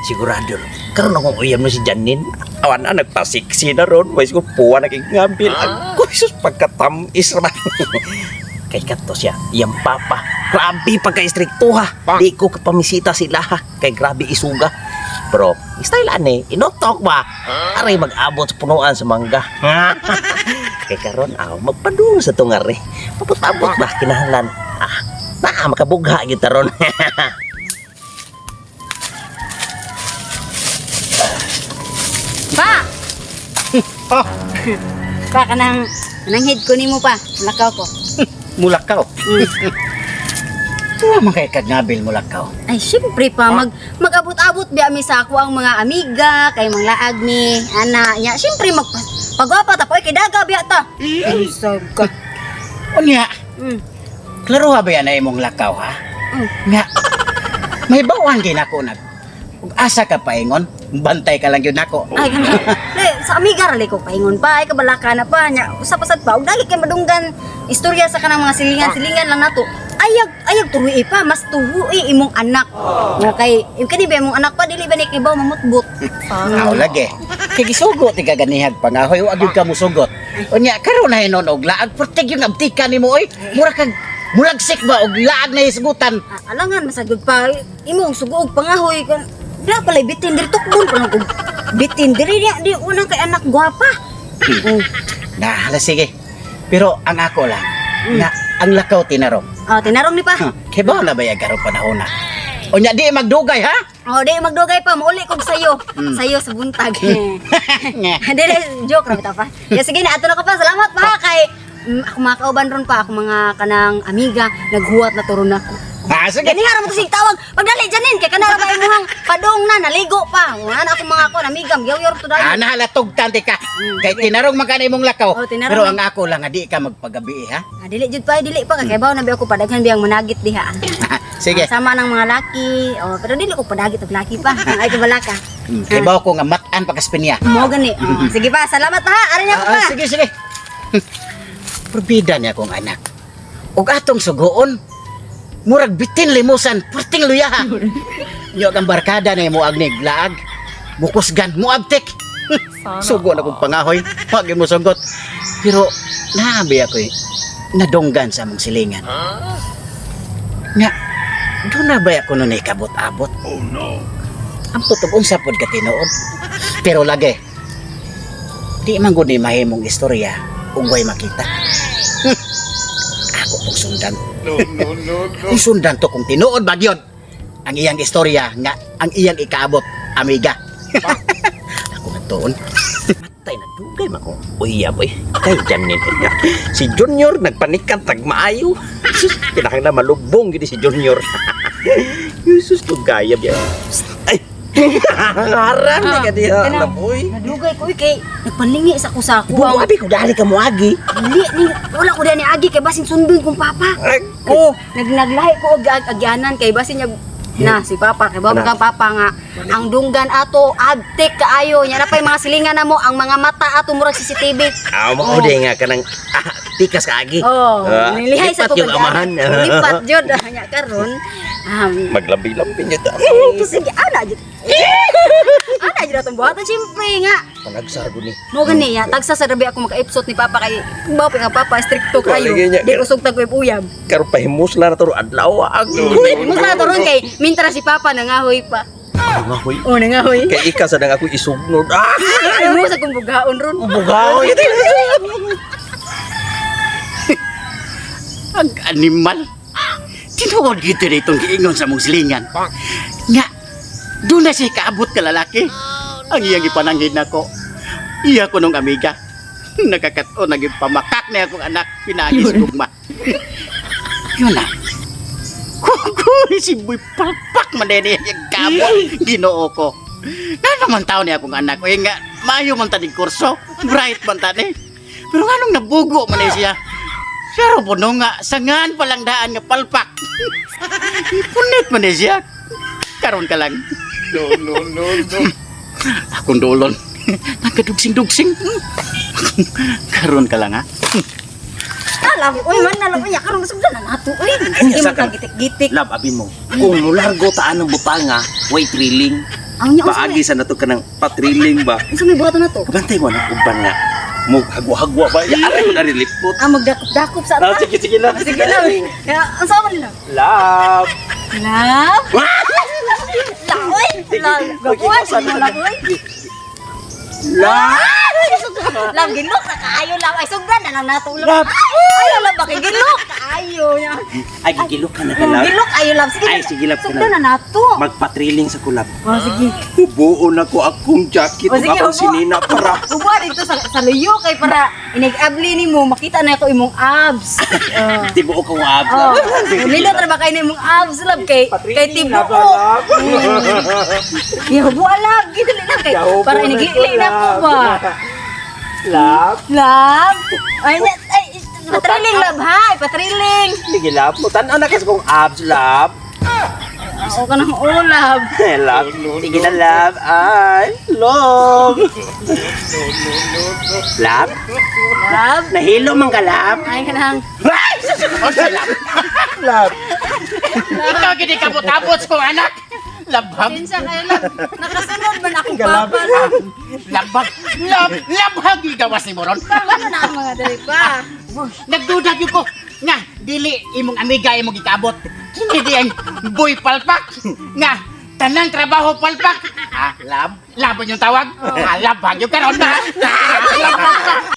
Sigurado. Karon akong uyab no si Janine. Awan na nagpasiksi na ron. Wais ko puwa nakigabil. Ako sus pagkatamis ra. Kay kato siya, iyang papa. Grabe pagka-istrikto ha. Di ko kapamisita sila ha. Kay grabe isuga. Pero, style ani, inotok ba? Aray mag-abot sa punuan sa mangga. Kay karon aw magpadung sa tungari. Pabot-abot ba kinahanglan? Ah, na makabugha gyud ta ron. Pa! Oh, Pa, kanang, kanang head ko nimo pa. Lakaw ko. Mulakaw. Tuwa man kay kagnabil mulakaw. Ay, syempre pa, mag-abot-abot biya mi sa ako ang mga amiga, kay manglaag mi, ana, nya, syempre mag pagwapa ta po, ay, kay daga biya ta. Ay, ka. Unya, klaro ha ba yan na imong lakaw ha? Nga, may bawang ginako nag. Ug asa ka paingon, bantay ka lang yun nako. Ay, ganun. Le, sa amiga ra ko paingon pa, ay kabalaka na pa nya. Usa pasad pa, ug dali kay madunggan istorya sa kanang mga silingan-silingan lang nato. Ayag ayag turui pa, mas turui imong anak. Nga kay im kani ba imong anak pa dili ba ni kibaw mamutbot. Aw lagi. Kay gisugot ti kaganihag pangahoy wa gyud ka musugot. Unya karon na hinon og laag pertig yung abtika nimo oy. Mura kag mulagsik ba og laag na hisgutan. Ah, alangan masagod pa imong sugoog pangahoy kan. Dira pala bitin diri tukbon pa lang kog bitin diri di, di unang kay anak gwapa. Oh. Na, hala sige. Pero ang ako lang, na ang lakaw tinarong. Oh, tinarong ni pa. Huh, kay ba na ba yung karong panahon na? Unya di magdugay ha? Oh, di magdugay pa, mauli kog sayo. Sayo sa buntag. Nga. Hindi, di, joke ra bitaw pa. Ya, sige na, ato na ko pa. Salamat pa kay ako mga kauban ron pa, ako mga kanang amiga, naghuwat na turon ako. Ah, sige. Gani nga ra mo to sig tawag. Pagdali Janin kay kanara ba imuhang padong na naligo pa. Wala na akong mga kon amiga, yaw to dayon. Ah, nahalatog tanti ka. Kay tinarong man ka na imong lakaw. Oh, tinarong Pero man. ang ako lang nga di ka magpagabi ha. Ah, dili jud pa, dili pa kay bawo na bi ako padaghan biyang managit diha. Sige. Ah, sama ng mga laki. Oh, pero dili ko padagit og laki pa. Ay kabala ka. Kay bawo ko nga mat-an pagkaspinya. Mo gani. Oh, sige pa, salamat pa ha. Ari na ko Ah, pa. sige, sige. Probida niya akong anak. Ug atong sugoon, murag bitin limusan, perting luyaha. Nyo ang barkada na imo agnig laag, mukusgan, muabtik. Sugo na kong pangahoy, wag mo sugot. Pero naabi ako eh, nadunggan sa among silingan. Nga, doon na ba ako nun eh, kabot-abot? Oh no. Ang putog unsa pod ka tinuod. Pero lagi, di man gud ni mahimong istorya ug way makita. Ako pong sundan. No, no, no, no. Kung sundan to kung tinuod ba gyud ang iyang istorya nga ang iyang ikaabot, amiga. Ako nga tuon. Matay na dugay man ko. Uyab oy. Kay Janine. Si Junior nagpanikan tag maayo. Sus, kinahanglan malubong gid si Junior. Jesus ko gayab ya. Ay. Haram ni ka diha Kanang- laboy. Nadugay ko uy, kay nagpanlingi sa kusa ko. Buo abi ko dali ka moagi. Dili ni wala ko diyan ni Agi kay basin sundon kong papa. Oh, Nagnaglahi ko og agyanan kay basin niya na si papa kay bawag kang papa nga ang dunggan ato abtik kaayo nya na pay mga silingan na mo ang mga mata ato murag CCTV. Ah, mo oh. Nga kanang tikas ka agi. Oh, Ah, nilihay sa lipat ko yung amahan. Lipat jud nya karon. Maglambi-lambi niya ta. Eh, sige ana jud. Ana jud atong buhaton siyempre nga. Panagsar gud ni. Mo gani ya, tagsa sa rabi ako maka-ipsot ni papa kay bawo pa nga papa strikto kayo. Wala niya. Di usog tag uyab. Karon pahimusla na to adlaw ang. Mo sa to ron kay mintra si papa nangahoy pa. Ngahoy. Oh, nangahoy. Kay ika sa dang ako isugnod. Ah! Ay mo sa kong bugaon ron. Bugaw. Ang animal. Tinuod gito na itong giingon sa mong silingan. Nga, doon na siya kaabot ka lalaki. Ang iyang ipananghid nako. Iya ko nung amiga. Nakakato, naging pamakak na akong anak. Pinagis gugma. Yun na. Kukuy, si Boy palpak man din yung kabot. Ginoo ko. Nga naman tao niya akong anak. Uy nga, maayo man taning kurso. Bright man tani. Pero anong nabugo man eh siya? Pero puno nga, sangan palang daan nga palpak. Ipunit man eh siya. Karon ka lang. No, no, no, no. Akong dulon. Nagkadugsing-dugsing. Karon ka lang ha. Alam, uy man alam niya karon sugdan na nato uy. Anya, Sige saka. man gitik-gitik. Lab, abin mo. Kung mulargo taan ng butanga, way thrilling. Ang nya unsa Paagi sa nato kanang patriling ba. Unsa may buhaton nato? Kabantay mo anak uban nga. Mo hagwa-hagwa ba? Ya, aray mo na rin lipot. Ah, magdakop-dakop sa Ah, ata. sige, sige lang. Sige lang. Ya, unsa man nila? Love. Love. Laoy. Love. Okay, Gawa mo laoy. Love. Love gilok na kaayo love. Ay sugdan na lang nato love. Love. Ay love bakit gilok kaayo nya. Ay, gigilok ka na ka, Oh, love. gilok ayo love. Sige. Ay, sige, love, Sugdan na nato. Magpatriling sa kulab. Oh, sige. Hubuon ako akong jacket O, ug sige, akong hubo. sinina para. Ubo dito sa luyo kay para inig-abli nimo makita na ako imong abs. Oh. Tibuok kong abs. Oh, love. Sige, lilo love. tra ba kayo na imong abs love kay kay Patriling na tibuok. ba, love? Ya hubo love, gid dali lang kay Yahubo para na inigili ko, na ko love. ba. Love. Love. Ay, ay, patriling love ha, patriling. Sige, love. Mutan-aw na kasi kong abs, love. Ako ka ng ulab. Love. Sige na, love. Ay, love. Love? Love. Nahilo man ka, love. Ay ka nang. O sa love. Love. Ikaw gid kabot-abot ko anak. Labhag, Kinsa kayo love. Nakasunod man akong papa love. labhag, lab, labhag gawas ni moron. Ano na ang mga dali pa? Nagduda gyud ko nga dili imong amiga imong gikaabot. Kini di ang boy palpak nga tanang trabaho palpak. Ah, lab, laban yung tawag. Ah, labhag yung karon na. Ah, labhag.